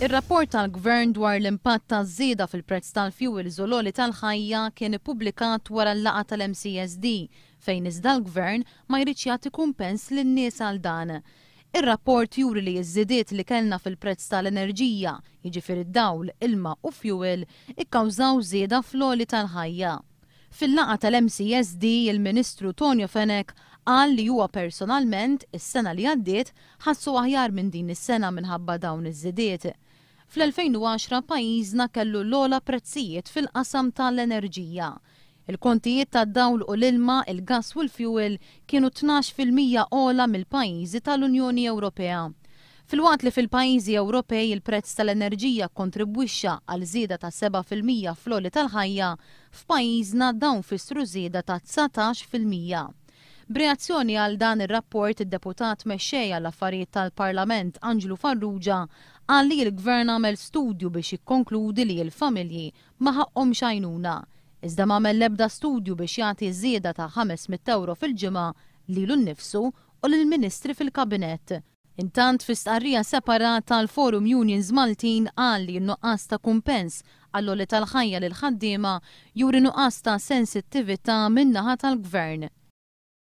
Ir-rapport tal-Gvern dwar l-impatt taż-żieda fil-prezz tal-fjuwils u l-għoli tal-ħajja kien ippubblikat wara l-laqgħa tal-MCSD fejn iżda l-Gvern ma jridx jagħti kumpens lin-nies għal dan. Ir-rapport juri li ż-żidiet li kellna fil-prezz tal-enerġija, jiġifieri d-dawl, ilma u fjuwil, ikkawżaw żieda fl-għoli tal-ħajja. Fil-laqgħa tal-MCSD, il-Ministru Tonio Fenech qal li huwa personalment, is-sena li għaddiet, ħassu aħjar minn din is-sena minħabba dawn iż-żidiet. Fl-2010 pajjiżna kellu l-ogħla prezzijiet fil-qasam tal-enerġija. Il-kontijiet tad-dawl u l-ilma, il-gass u l-fjuwil kienu 12% ogħla mill-pajjiżi tal-Unjoni Ewropea. Filwaqt li fil-pajjiżi Ewropej il-prezz tal-enerġija kkontribwixxa għal żieda ta' 7% fl-għoli tal-ħajja, f'pajjiżna dawn fissru żieda ta' 19%. B'reazzjoni għal dan ir-rapport id-Deputat Mexxej għall-Affarijiet tal-Parlament Anġlu Farrugia qal li l-Gvern għamel studju biex jikkonkludi li l-familji ma ħaqqhomx għajnuna, iżda m'għamel l-ebda studju biex jagħti żieda ta' 500 ewro fil-ġimgħa lilu nnifsu u lill-Ministri fil-Kabinett. Intant fi stqarrija separata l-Forum Unions Maltin qal li n-nuqqas ta' kumpens għall-għoli tal-ħajja lill-ħaddiema juri nuqqas ta' sensittività min-naħa tal-Gvern.